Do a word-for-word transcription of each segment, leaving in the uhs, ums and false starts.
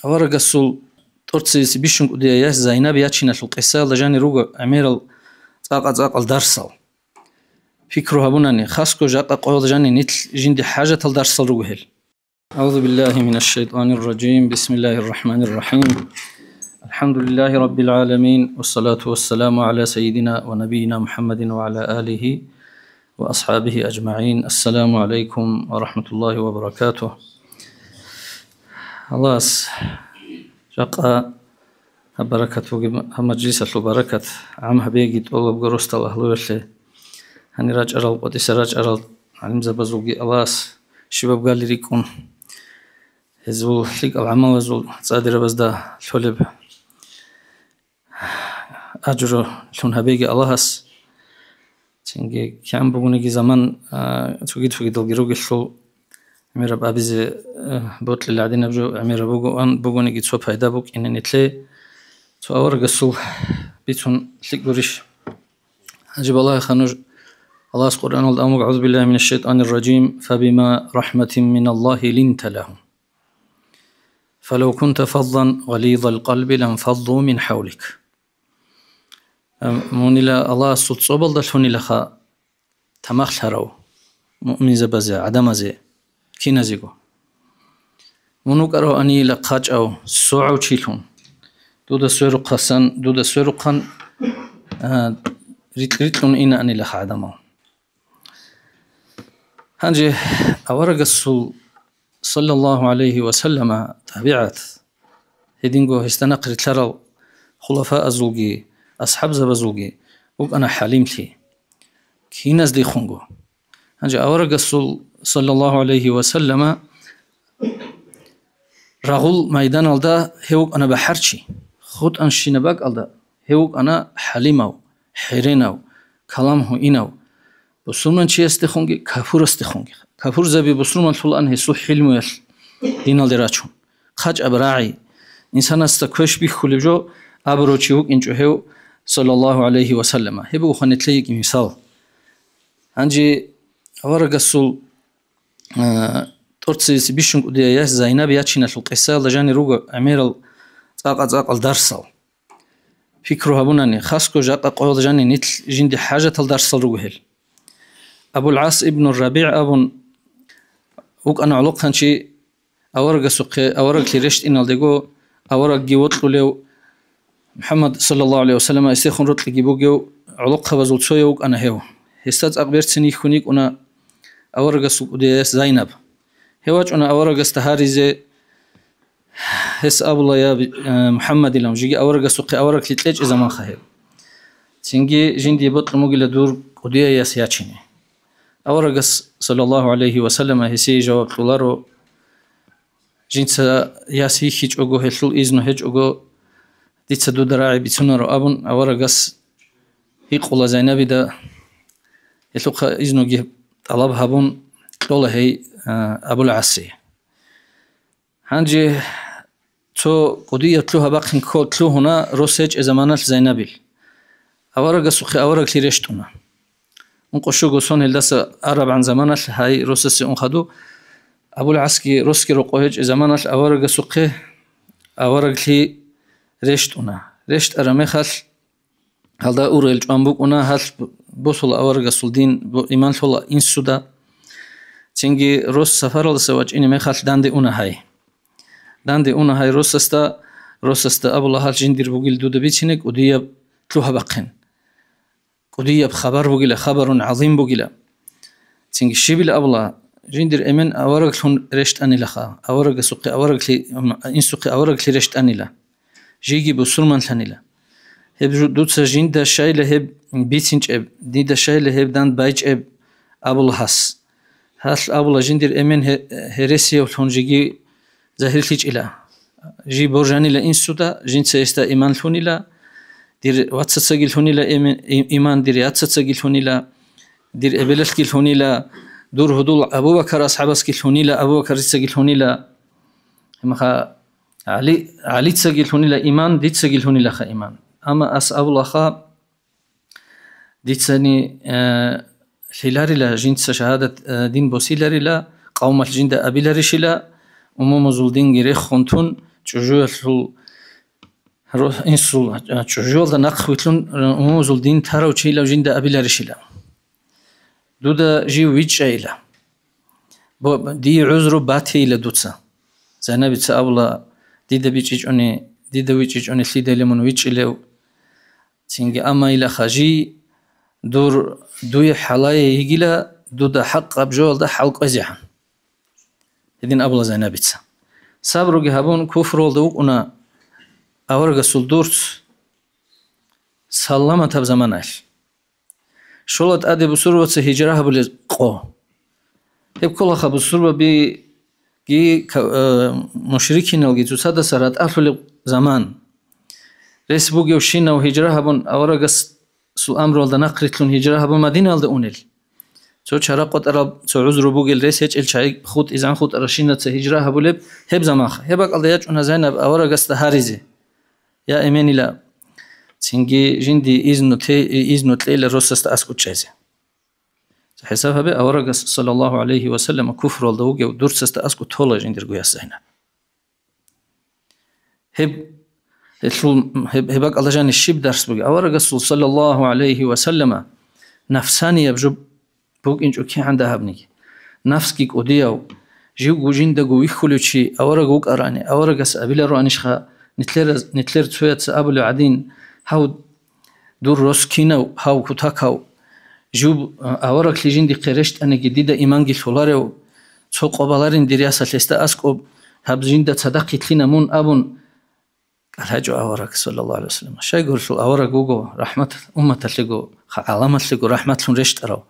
аварагасул тӀоцебесеб бищун кӀудияй яс Зайнаб ячиналъул къисаялда жанир руго гӀемерал цӀакъа-цӀакъал дарсал. Пикру гьабунани, хасго жакъа къоялда жанир нилъ жинди хӀажатал дарсал руго гьел. أعوذ بالله من الشيطان الرجيم. بسم الله الرحمن الرحيم. الحمد لله رب العالمين. والصلاة والسلام على سيدنا ونبينا محمد وعلى آله وأصحابه أجمعين. السلام عليكم ورحمة الله وبركاته. Аллагьас жакъа гьаб баракат бугеб, гьаб мажлисалъул баракат гӀам гьабеги тӀолабго росдал агьлуялъе, гьанир рачӀарал, къватӀиса рачӀарал гӀалимзабазулги Аллагьас щибаб гали рикӀкӀун, гьезул лъикӀал гӀамалазул цӀадирабазда лъолеб ажру лъун гьабеги Аллагьас. Цинги кигӀан бугониги заман, а, цоги-цогидалги ругелъул, гӀемераб абизе, а, бокьил гӀадинаб жо гӀемераб бугоан, бугониги цо пайда букӀине нилъе, цо аварагасул бицун лъикӀ гурищ? Гьанже балагьеха нуж, Аллагьас Къуръаналда абун буго: أعوذ بالله من الشيطان الرجيم. فبما رحمة من الله لنت لهم. فلو كنت فظا غليظ القلب لانفضوا من حولك. Ам, мунила Аллагьасул цӀобалда лъунилаха тамахлъарав муъминзабазе, гӀадамазе, киназего. Мун вукӀараванила хъачӀав, согӀав чилъун. Дуда сверухъасан, дуда сверухъан, а, рикь-рикьун инаанилаха гӀадамал. Гьанже аварагасул, саллаллагьу гӀалайгьи ва саллама, тӀабигӀат, гьединго гьесда нахърилълъарал хулафаазулги, асхӀабзабазулги вукӀана хӀалимлъи киназдехунго. Гьанже аварагасул, саллаллагьу гӀалайгьи ва саллама, рагъул майданалда гьев вукӀана бахӀарчи, хутӀанщинаб бакӀалда гьев вукӀана хӀалимав, хӀеренав, калам гьуинав, бусурманчиясдехунги капурасдехунги. Капурзаби бусурманлъулаан гьесул хӀилмуялъ диналде рачун. ХъачӀаб рагӀи, инсанасда квеш бихьулеб жо абурав чи вукӀинчӀо гьев, саллаллагьу гӀалайгьи ва саллама. Гьеб буго нилъееги мисал. Гьанже аварагасул, а, тӀоцебесеб бищун кӀудияй яс Зайнаб ячиналъул къисаялда жанир руго гӀемерал цӀакъа-цӀакъал дарсал. Пикру гьабунани, хасго жакъа къоялда жанир нилъ жинди хӀажатал дарсал руго гьел. Абул-ГӀас ибну РабигӀ абун вукӀана гӀолохъанчи аварагасухъе, авараглъи рещтӀиналдего, аварагги вокьулев, МухӀаммад, саллаллагьу гӀалайгьи ва саллама, гьесдехун рокьиги бугев гӀолохъабазул цояв вукӀана гьев. Гьесда цӀакъ берцин йихьун йикӀуна аварагасул кӀудияй яс Зайнаб. Гьев вачӀуна аварагасда гьаризе, гьес абула: «Я, э, МухӀаммадилан, жеги аварагасухъе авараглъи кьечӀеб заманха гьеб. Цинги жиндие бокьун бугила дур кӀудияй яс ячине». Аварагас, саллаллагьу гӀалайгьи ва саллама, гьесие жаваб кьоларо: «Жинца яс йихьичӀого, гьелъул изну гьечӀого, дица дуда рагӀи бицунаро», — абун, аварагас гьикъула Зайнабида, гьелъухъа изнуги тӀалаб гьабун, кьола гьей, а, Абул-ГӀасе. Гьанже цо кӀудияб лъугьа-бахъин ккол лъугьуна рос гьечӀеб заманалъ Зайнабил. Аварагасухъе авараглъи рещтӀуна. Ункъо-щуго сон гьелдаса арабгӀан заманалъ гьай росасе ун хадуб, Абул-ГӀасги росги рокъов гьечӀеб заманалъ аварагасухъе авараглъи рещтӀуна. РещтӀараб мехалъ, гьалда ургъел чӀван букӀуна, гьалъ босула аварагасул дин, бо-, иман лъола инсуда. Цинги рос сапаралдаса вачӀине мехалъ данде уна гьай. Данде уна гьай росасда, росасда абула: «Гьалъ жиндир бугил дуда бицине кӀудияб лъугьа-бахъин. КӀудияб хабар бугила, хабарун гӀазим бугила». Цинги щибил абула: «Жиндир эмен авараглъун рещтӀанилаха, аварагасухъе авараглъи, инсухъе авараглъи рещтӀанила. Жиги бусурманлъанила. Гьеб жу-, дуца жинда щайила гьеб бицинчӀеб, дида щайила гьеб дандбайчӀеб», — абула гьас. Гьалъ абула: «Жиндир эмен гье-, гьересиявлъун жиги загьирлъичӀила. Жи боржанила инсуда, жинца гьесда иман лъунила, дир вацацаги лъунила эмен-, и-, иман, дир яцацаги лъунила, дир эбелалъги лъунила, дур гьудул Абу-Бакар асхӀабасги лъунила, Абу-Бакарицаги лъунила». Гьемаха ГӀали, ГӀалицаги лъунила иман, дицаги лъунилаха иман. Амма ас абулаха, дицани, э, лъиларила, жинца шагьадат, э, дин босиларила, къавмалъ жинда абиларищила, умумузул динги рехун тун, чӀужуялъул ро-, инсул, а, чӀужуялда нахъ вилълъун, умумузул дин тарав чилав жинда абиларищила? Дуда жив вичӀчӀайила. Бо-, дие гӀузру батейила дуца. Зайнабица абула, дида бичӀчӀичӀони, дида вичӀчӀичӀони лъидайилан мун вичӀчӀилев? Цинги амма илаха жий, дур, дуе хӀалае йигила, дуда хӀакъаб жоялда хӀал кӀвезегӀан. Гьедин абула Зайнабица. Сабруги гьабун, куфруялда вукӀуна аварагасул дурц саламатаб заманаялъ. Щола тӀаде бусурбабаца гьижра гьабулеб къо. Гьеб кколаха бусурбабиги ка-, э, мушрикиналги цоцадаса ратӀалъулеб заман. Рес бугевщинав гьижра гьабун, аварагасул амруялда нахърилълъун гьижра гьабун Мадинаялда унел. Цо чара къотӀараб, цо гӀузру бугел, рес гьечӀел чагӀи хутӀизан хутӀаращинаца гьижра гьабулеб гьеб заманха. Гьеб бакӀалда ячӀуна Зайнаб аварагасда гьаризе: «Я эменила, цинги жинди изну те-, изну кьейила росасда аскӀов чӀезе». ХӀисаб гьабе, аварагас, саллаллагьу гӀалайгьи ва саллам, куфруялда вугев дурцасда аскӀов тола жиндирго яс Зайнаб. Гьеб, гьелъул, гьеб, гьеб бакӀалда жаниб щиб дарс бугеб? Аварагасул, саллаллагьу гӀалайгьи ва саллама, нафсанияб жо букӀинчӀо кигӀан дагьабниги. Нафсги кӀудияв, живго жиндаго вихьулев чи авараг вукӀарани, аварагас абилароанищха, нилъер, нилъер цояца абулев гӀадин: «Гьав, дур рос кинав, гьав кутакав? Жуб, а, авараглъи жиндихъе рещтӀаниги, дида иманги лъоларев? Цо къо баларин дир ясалъ гьесда аскӀоб, гьаб жинда цадахъ итлъина мун», – абун кӀалъачӀо авараг, саллаллагьу гӀалайгьи ва саллам. Щайгурелъул авараг вуго рахӀмат, умматалъего, ха-, гӀаламалъего рахӀматлъун рещтӀарав.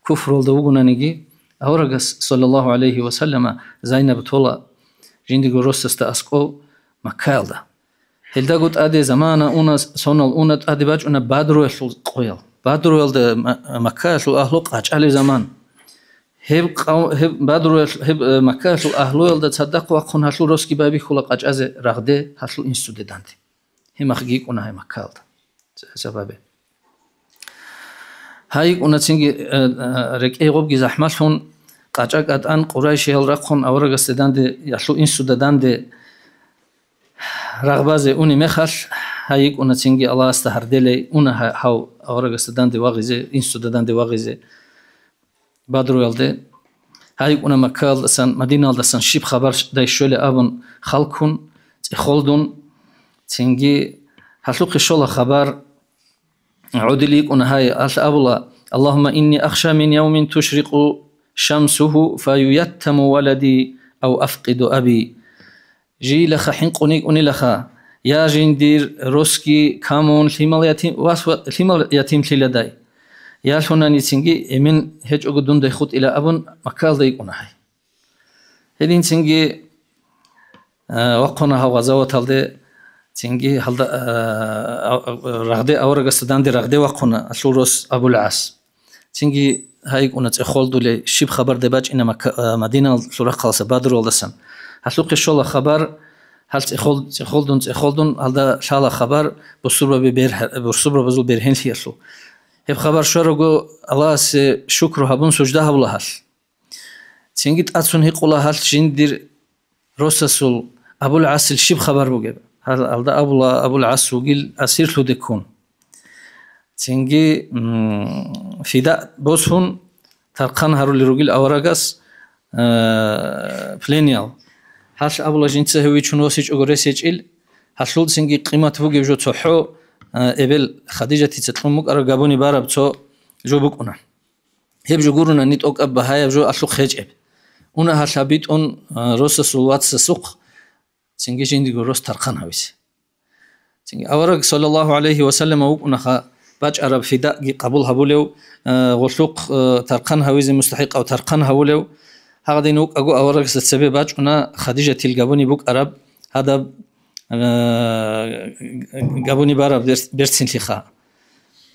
Куфруялда вугонаниги, аварагас, саллаллагьу гӀалайгьи ва саллама, Зайнаб тола жиндирго росасда аскӀов Маккаялда. Гьелдаго тӀаде замана уна, сонал уна, тӀаде бачӀуна Бадруялъул къоял. Бадруялда Ма-, Маккаялъул агьлу къачӀалеб заман. Гьеб къав-, гьеб Бадруялъ-, гьеб, э, Маккаялъул агьлуялда цадахъ вахъун гьалъул росги байбихьула къачӀазе рагъде гьалъул инсуде данде. Гьеб мехги йикӀуна гьай Маккаялда. Сабабе. Гьай йикӀуна цинги, э, э, рекӀей гъобги захӀмалъун, къачӀа кӀатӀан, къурайшиял рахъун аварагасде данде, ялъул инсуда данде рагъбазе уни мехалъ, гьай йикӀуна цинги Аллагьасда гьарделей уна гьа-, гьав аварагасда данде вагъизе, инсуда данде вагъизе. Бадруялде. Гьай йикӀуна Маккаялдасан, Мадинаялдасан щиб хабар дай щолеб абун халкун, цӀехолдун, цинги гьалъухъе щола хабар, гӀодил йикӀуна гьай, алъ абула: «Аллагьумма инни ахша мин явмин тушрикъу шамсуху фаюяттаму валади ав афкъиду аби». Жиилаха хӀинкъун йикӀунилаха, я жиндир росги камун лъимал ятим, вас ва-, лъимал ятимлъиладай. Я лъунаницинги эмен гьечӀого дундай хутӀила абун Маккаялда йикӀуна гьай. Гьединцинги, а, вахъуна гьав гъазаваталде, цинги гьалда, а, а, рагъде аварагасда данде рагъде вахъуна алъул рос Абул-ГӀас. Цинги гьай йикӀуна цӀехолдулей, щиб хабар деб бачӀина Макка-, а, Мадиналъул рахъалдаса, Бадруялдасан. Гьалъухъе щола хабар, гьал цӀехол-, цӀехолдун, цӀехолдун, гьалда лъала хабар бусурбаби бер-, бусурбабазул бергьенлъиялъул. Гьеб хабар щварабго, Аллагьасе шукру гьабун, сужда гьабула гьалъ. Цинги тӀацун гьикъула гьалъ жиндир росасул Абул-ГӀасил щиб хабар бугеб? Гьал-, гьалда абула, Абул-ГӀас вугил асирлъуде ккун. Цинги, м, фида босун, тархъан гьарулел ругел аварагас, э, плениял. Гьалъ абула жинца гьев вичун восичӀого рес гьечӀил, гьалъул цинги къимат бугеб жо цохӀо, э, эбел Хадижатица кьун букӀараб габуни бараб цо жо букӀуна. Гьеб жо гурони тӀокӀаб багьаяб жо алъухъ гьечӀеб. Уна гьалъ гьаб битӀун, а, росасул вацасухъ, цинги жиндиго рос тархъан гьавизе. Цинги авараг, саллаллагьу гӀалайгьи ва саллама, вукӀунаха бачӀараб фидаги къабул гьабулев, а, гъуллъухъ, а, тархъан гьавизе мустахӀикъав тархъан гьавулев. Гьагъадин вукӀаго аварагасда цебе бачӀуна Хадижатил габуни букӀараб гьадаб, а, габуни бараб берц-, берцинлъиха.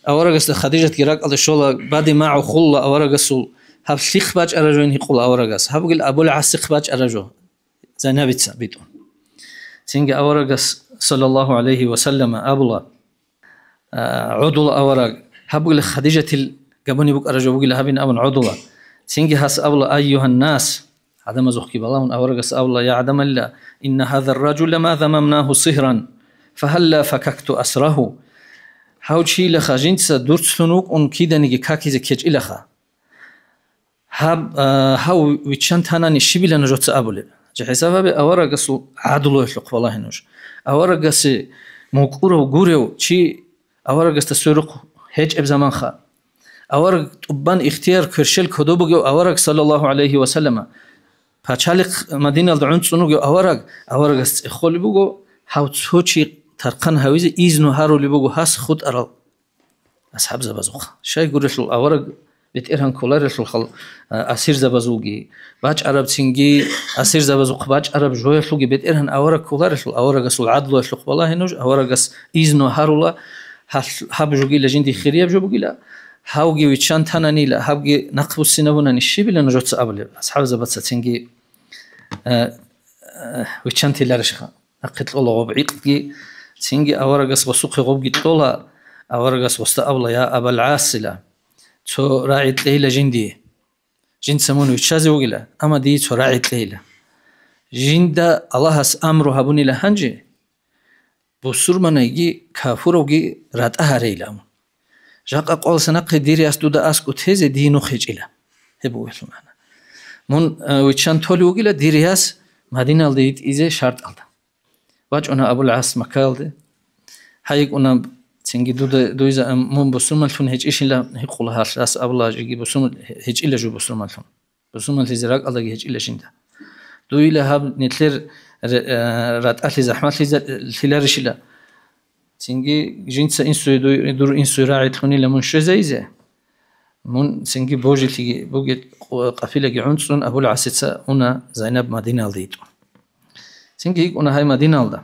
Аварагасда Хадижатги ракӀалде щола, баде магӀу хулла аварагасул, гьаб лъихъ бачӀара жойин гьикъула аварагас. Гьаб бугел Абул-ГӀасихъ бачӀара жо, Зайнабица битӀун. Цинги аварагас, саллаллагьу гӀалайгьи ва саллама, абула, а, гӀодула авараг, гьаб бугел Хадижатил габуни букӀара жо бугила гьабин абун гӀодула. Цинги гьас абула: «Айюгьаннас, гӀадамазухъги балагьун, аварагас абула: «Я гӀадамалла, инна гьазар ражула ма замамнагьу сигьран, фагьалла факакту асрагьу». Гьав чилаха жинца дурцлъун вукӀун киданиги какизе ккечӀилаха. Гьаб, а, гьав виччан танани щибила нужеца абулеб? Жи хӀисаб гьабе, аварагасул гӀадлуялъухъ балагье нуж. Аварагасе мукӀурав гурев чи аварагасда сверухъ гьечӀеб заманха. Авараг тӀубан ихтияр кверщел кодоб бугев авараг, саллаллагьу гӀалайгьи ва саллама, пачалихъ Мадиналда гӀунцӀун вугев авараг, аварагас цӀехолеб буго, гьав цо чи тархъан гьавизе изну гьарулеб буго гьас хутӀарал асхӀабзабазухъ. Щайгурелъул авараг бетӀергьан кколарелъул хал-, а, асирзабазулги, бачӀарабцинги асирзабазухъ бачӀараб жоялъулги бетӀергьан авараг кколарелъул, аварагасул гӀадлуялъухъ балагье нуж, аварагас изну гьарула, гьалъ-, гьаб жугила жинди хирияб жо бугила, гьавги виччан тананила, гьабги нахъбуссинабунани щибила нужеца абулеб? АсхӀабзабаца цинги, а, а, виччан тиларищха? Нахъе кьола гъоб гӀикъги, цинги аварагас гъосухъе гъобги кьола, аварагас гъосда абула: «Я Абал ГӀасила, цо рагӀи кьейила жиндие. Жинца мун виччазе вугила, амма дие цо рагӀи кьейила. Жинда Аллагьас амру гьабунила гьанже, бусурманайги кафуравги ратӀа гьарейилан. Жакъа къвалса нахъе дир яс дуда аскӀу тезе дие нух гьечӀила». Гьеб бугелъул магӀна. Мун, а, виччан толев вугила дир яс Мадиналде йитӀизе шартӀалда. ВачӀуна Абул ГӀас Маккаялде. Гьай, йикӀуна, цинги дуда, дуйза, ам, мун бусурманлъун гьечӀищила гьикъула гьалъ, ас абула жиги бусурман-, гьечӀила жо бусурманлъун. Бусурманлъизе ракӀалдаги гьечӀила жинда. Дуйила гьаб нилъер р-, а, ратӀалъи захӀмалъизариларищила? Цинги жинца инсуе дуй-, дур инсуе рагӀи кьунила мун щвезайизе. Мун цинги божилъиги бугел къу-, къапилаги гӀунцӀун Абул ГӀасица уна Зайнаб Мадиналда йитӀун. Цинги йикӀуна гьай Мадиналда.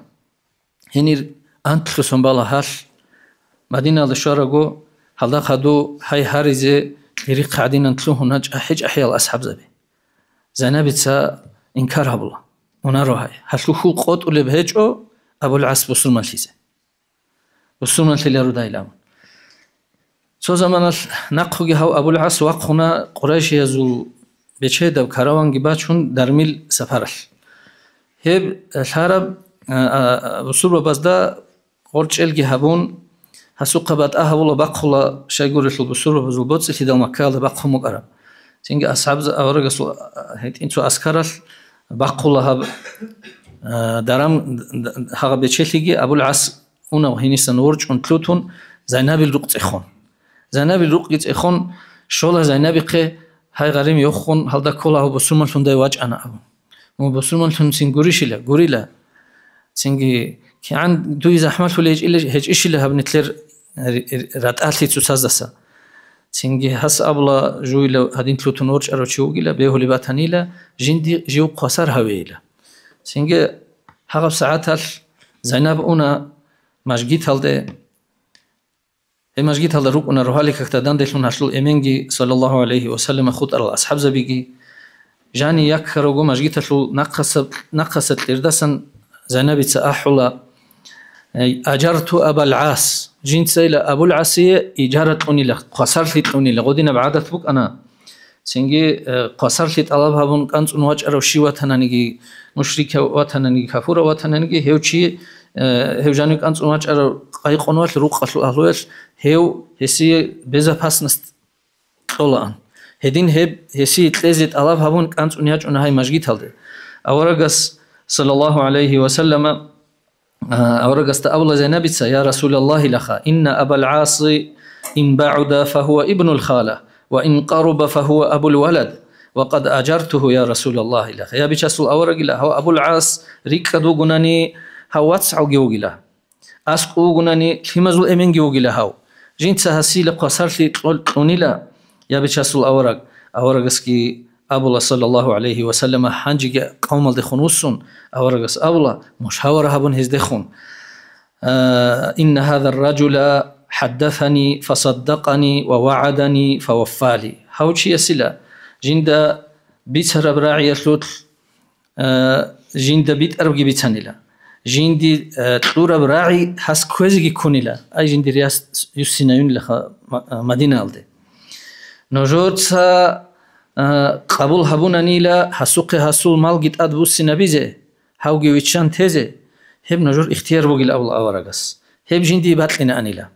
Гьенир анлъусан бала гьалъ. Мадиналда щвараго, гьалда хадув гьай гьаризе кьерихъ гӀадинан лъугьуна чӀахӀи-чӀахӀиял асхӀабзаби. Зайнабица инкар гьабула. Унаро гьай. Гьалъул хьул къотӀулеб гьечӀо Абул ГӀас бусурманлъизе. Бусурманлъилародайилан. Цо заманалъ нахъуги гьав Абул ГӀас вахъуна, къурайшиязул бечедаб караванги бачун, дармил сапаралъ. Гьеб лъараб, а, а, бусурбабазда гъорчӀелги гьабун, гьасухъа батӀа гьабула, бахъула, щайгурелъул бусурбабазул боцӀилъидал Маккаялда бахъун букӀараб. Цинги асхӀабза аварагасул, а, гьитӀин цо аскаралъ бахъула гьаб, а, даран, д-, д-, гьагъаб бечелъиги Абул ГӀас унав гьенисан ворчӀун лъутун, Зайнабил рукъ цӀехун. Зайнабил рукъги цӀехун, щола Зайнабихъе: «Гьай, гъарим, йохун, гьалда ккола, гьав бусурманлъундай вачӀана», – абун. Мун бусурманлъунцин гурищила? Гурила. Цинги: «КигӀан дуй захӀмалъули гьечӀила-, гьечӀищила гьаб нилъер ри-, ри-, ратӀалъи цоцаздаса?» Цинги гьас абула: «Жуйила гьадин лъутун ворчӀарав чи вугила, бегьулеб батанила, жинди жив хвасар гьавейила». Цинги гьагъаб сагӀаталъ Зайнаб уна мажгиталде. Гьеб мажгиталда рукӀуна рогьалил какда данделъун гьалъул эменги, саллаллагьу гӀалайгьи ва саллама, хутӀарал асхӀабзабиги. Жани яккарав вуго мажгиталъул нахъаса-, нахъаса кьердасан Зайнабица ахӀула: «Ай, ажарту Абал ГӀас». Жинцайила Абул ГӀасие ижара кьунила, хвасарлъи кьунила, гъодинаб гӀадат букӀана. Цинги, э, хвасарлъи тӀалаб гьабун кӀанцӀун вачӀарав щив ватананиги, мушрикав ватананиги, кафурав ватананиги, гьев чи, э, гьев жанив кӀанцӀун вачӀарав къайкъунвалъ рукъалъул агьлуялъ, гьев гьесие безопасность кьолаан. Гьедин гьеб гьесие кьезе тӀалаб гьабун кӀанцӀун ячӀуна гьай мажгиталде. Аварагас, саллаллагьу гӀалайгьи ва саллама, А, аварагасда абула Зайнабица: «Я Расулаллагьилаха, инна Абал ГӀаси ин багӀуда, фагьува ибнул хала, ва ин къаруба, фагьува абул валад, ва къад ажартугьу, я Расулаллагьилаха». Я Бичасул аварагила, гьав Абул ГӀас рикӀкӀад вугунани, гьав вацгӀалги вугила. АскӀов вугунани, лъимазул эменги вугила гьав. Жинца гьасила хвасарлъи кьол-, кьунила, я Бичасул авараг. Аварагасги абула, саллаллагьу гӀалайгьи ва саллама, гьанжеги къавмалдехун вуссун, аварагас абула, мушавара гьабун гьездехун: «А, инна гьазар ражула хӀаддасани, фасаддакъани ва вагӀадани, фаваффали». Гьав чиясила жинда бицараб рагӀиялъулъ, а, жинда битӀарабги бицанила. Жинди, а, кьураб рагӀи гьас кквезеги ккунила. Ай, жиндир яс юссинаюнилаха Ма-, а, Мадинаялде. Нужеца а, къабул гьабунанила гьасухъе гьасул малги тӀад буссинабизе, гьавги виччан тезе, гьеб нужер ихтияр бугила абула аварагас. Гьеб жиндие бакьинаанила.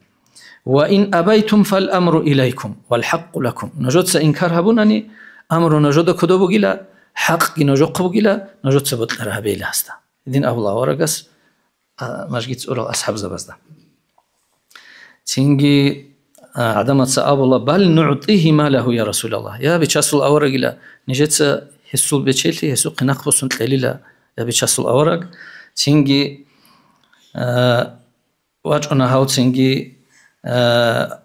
«Ва ин абайтум фал амру илайкум вал хӀакъу лакум». Нужеца инкар гьабунани, амру нужеда кодоб бугила, хӀакъги нужехъе бугила, нужеца бокьараб гьабейила гьасда. Гьедин абула аварагас, а, мажгит цӀурал асхӀабзабазда. Цинги, а, гӀадамаца абула: «Бал нугӀтӀигьи малаху, я Расулаллагь». Я бичасул аварагила, нижеца гьесул бечелъи гьесухъе нахъ босун кьелила, я бичасул авараг. Цинги, а, вачӀуна гьав, цинги, а,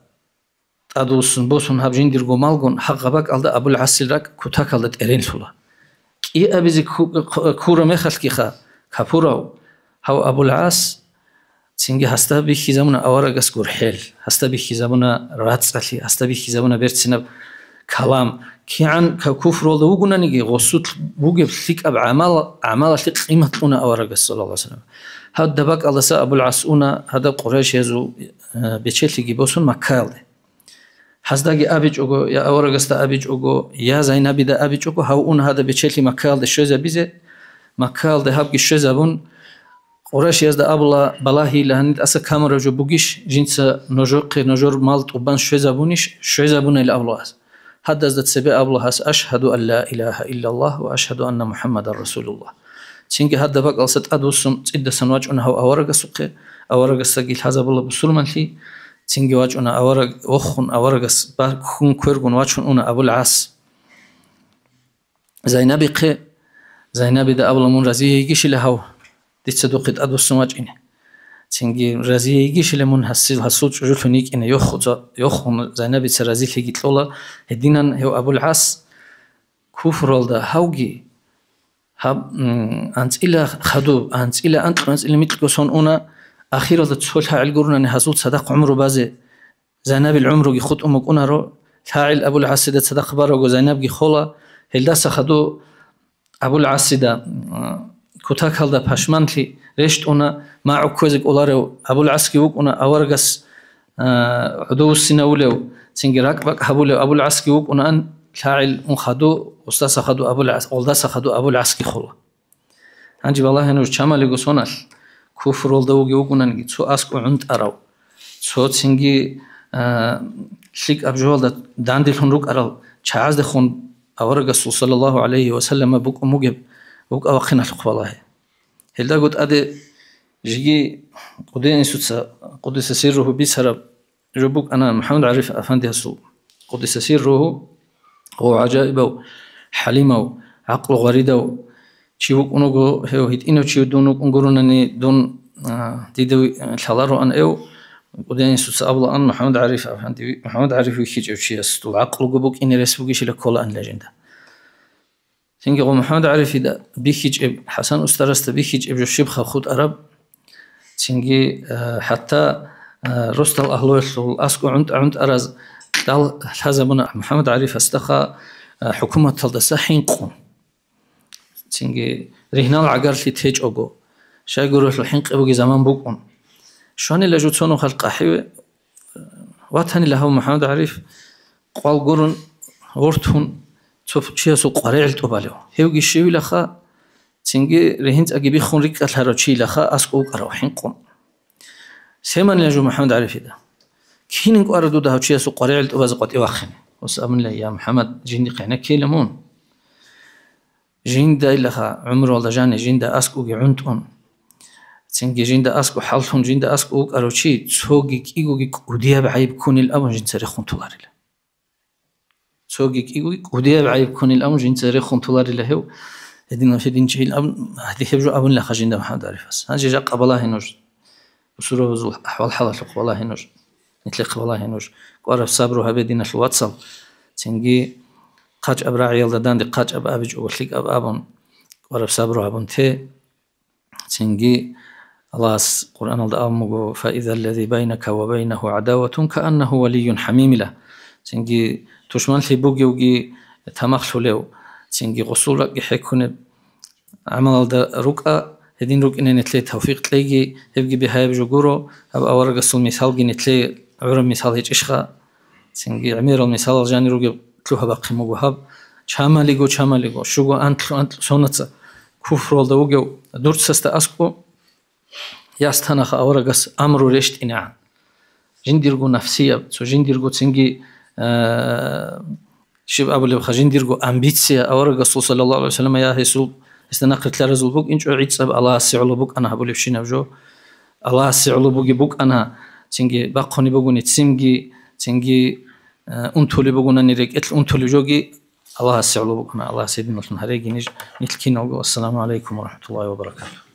тӀадвуссун босун гьаб жиндирго малгун гьагъаб бакӀалда Абул ГӀасил ракӀ кутакалда тӀеренлъула. КӀиабизе ку-, ку-, ккураб мехалъгиха, капурав, гьав Абул ГӀас цинги гьасда бихьизабуна аварагас гурхӀел, гьасда бихьизабуна рацӀцӀалъи, гьасда бихьизабуна берцинаб калам. КигӀан ка-, куфралда вугонаниги, гъосулъ бугеб лъикӀаб гӀамал, гӀамалалъе къимат кьуна аварагас, саллаллагьу гӀалайгьи ва саллам. Гьадаб бакӀалдаса Абул ГӀас уна, гьадаб Къурайшиязул, э, бечелъиги босун Маккаялде. Гьаздаги абичӀого, я аварагасда абичӀого, я Зайнабида абичӀого, гьав ун гьадаб бечелъи Маккаялде щвезабизе. Маккаялде гьабги щвезабун, Къурайшиязда абула: «Балагьила, гьаниб тӀаса камураб жо бугищ, жинца нужехъе нужер мал тӀубан щвезабунищ?» Щвезабунайилан абула гьас. Гьадазда цебе абула гьас: «Ашгьаду ан ла илагьа иллаллагь ва ашгьаду анна МухӀаммадан расулуллагь». Цинги гьадаб бакӀалдаса тӀадвуссун цӀидасан вачӀуна гьав аварагасухъе, аварагасдаги лъазабула бусурманлъи. Цинги вачӀуна авараг, вохун аварагас бар-, ккун квергун вачун уна Абул ГӀас Зайнабихъе. Зайнабида абула: «Мун разие йигищила гьав, дица духъе тӀадвуссун вачӀине? Цинги разие йигищила мун гьасил, гьасул чӀужулъун йикӀине?» Йохуза-, йохун Зайнабица разилъиги кьола. Гьединан гьев Абул ГӀас куфралда гьавги, гьаб, м, анцӀила хадуб, анцӀила анкьго, анцӀила микьго сон уна, ахиралда цо лъагӀел гурунани гьазул цадахъ гӀумру базе, Зайнабил гӀумруги хутӀун букӀунаро, лъагӀел Абул ГӀасида цадахъ бараго Зайнабги хола, гьелдаса хадуб Абул ГӀасида, м, кутакалда пашманлъи рещтӀуна, магӀу кквезе кӀоларев Абул ГӀасги вукӀуна, аварагас, а, гӀодовуссинавулев, цинги ракӀбакӀ гьабулев Абул ГӀасги вукӀунаан, лъагӀел ун хадуб, гъосдаса хадуб Абул ГӀас-, гъолдаса хадуб Абул ГӀасги хола. Гьанже балагье нуж, чамалиго соналъ, куфралда вугев вугонаниги, цо аскӀов гӀунтӀарав, цо цинги, а, лъикӀаб жоялда данделъун рукӀарал чагӀаздехун аварагасул, саллаллагьу гӀалайгьи ва саллам, букӀун бугеб букӀа вахъиналъухъ балагье. Гьелдаго тӀаде жеги Къудиянисуца, къуддиса сирругьу, бицараб жо букӀана МухӀаммад ГӀариф афандиясул, къуддиса сирругьу, гъов гӀажаибав, хӀалимав, гӀакълу гъваридав чи вукӀун вуго гьев. ГьитӀинав чи дун вукӀун гурунани, дун, а, дида ви-, лъалароан гьев. Къудиянисуца абулаан МухӀаммад ГӀариф афанди, МухӀаммад ГӀариф вихьичӀев чиясул гӀакълуго букӀине рес бугищила кколаан лежинда. Цинги гъо МухӀаммад ГӀарифида бихьичӀеб, ХӀасан устарасда бихьичӀеб жо щибха хутӀараб. Цинги, а, хӀатта, а, росдал агьлуялъул аскӀо гӀунтӀа-гӀунтӀараз кьал лъазабуна МухӀаммад ГӀарифасдаха, а, хӀукуматалдаса хӀинкъун. Цинги ригьнал гӀагарлъи течӀого, щайгурелъул хӀинкъи бугеб заман букӀун. Щванила жуцону халкъ ахӀиве, ватанила гьав МухӀаммад ГӀариф, къвал гурун, вортун, цо чиясул къваригӀел тӀубалев. Гьевги щивилаха, цинги ригьинцӀаги биххун рикӀкӀалъарав чийилаха аскӀов вукӀарав хӀинкъун. Семанила жо МухӀаммад ГӀарифида? Кинин кӀвара дуда гьав чиясул къваригӀел тӀубазе къватӀив вахъине? Гьес абунила: «Я МухӀаммад, жиндихъ гӀенеккейила мун». Жиндайилаха гӀумруялда жани жинда аскӀоги гӀунтӀун, цинги жинда аскӀо хӀаллъун, жинда аскӀо вукӀарав чи цоги кӀигоги кӀудияб гӀайиб ккунил абун жинца рехун толарила. Цоги кӀигоги кӀудияб гӀайиб ккунил абун жинца рехун толарила гьев. Гьединав гьединчийил абун, гьеб жо абунилаха жинда МухӀаммад ГӀарифас. Гьанже жакъа балагье нуж. Бусурбабазул ахӀвал-хӀалалъухъ балагье нуж, нилъехъ балагье нуж. КӀвараб сабру гьабе, диналъул вацал. Цинги хъачӀаб рагӀиялда данде хъачӀаб абичӀого лъикӀаб абун, кӀвараб сабру гьабун те. Цинги Аллагьас Къуръаналда абун буго: «Фаизаллази байнака ва байнагьу гӀадаватун кааннагьу валийюн хӀамимила». Цинги тушманлъи бугевги тамахлъулев, цинги гъосул ракӀги хӀеккунеб гӀамалалда рукӀа, гьедин рукӀине нилъее тавфикъ кьеги, гьебги бигьаяб жо гуро, гьаб аварагасул мисалги нилъее гӀураб мисал гьечӀищха? Цинги гӀемерал мисалал жанир ругеб лъугьа-бахъин буго гьаб. Чамалиго, чамалиго, щуго антлъу-антлъу сонаца куфруялда вугев дурцасда аскӀо, яс танаха аварагас амру рещтӀинегӀан. Жиндирго нафсияб, цо жиндирго цинги, а, щиб абулебха, жиндирго амбиция аварагасул, саллаллагьу гӀалайгьи вассалам, я гьесул, гьесда нахърилълъаразул букӀинчӀо, гӀицӀаб Аллагьасе гӀоло букӀана гьабулебщинаб жо. Аллагьасе гӀоло буги букӀана, цинги бахъуни бугони цинги, цинги, а, унтулеб бугонани рекӀелъ унтулеб жоги, Аллагьасе гӀоло букӀана, Аллагьас гьединалъун гьареги ниж нилъ киналго. Ассаламу гӀалайкум ва рахӀматуллагьи ва баракатугь.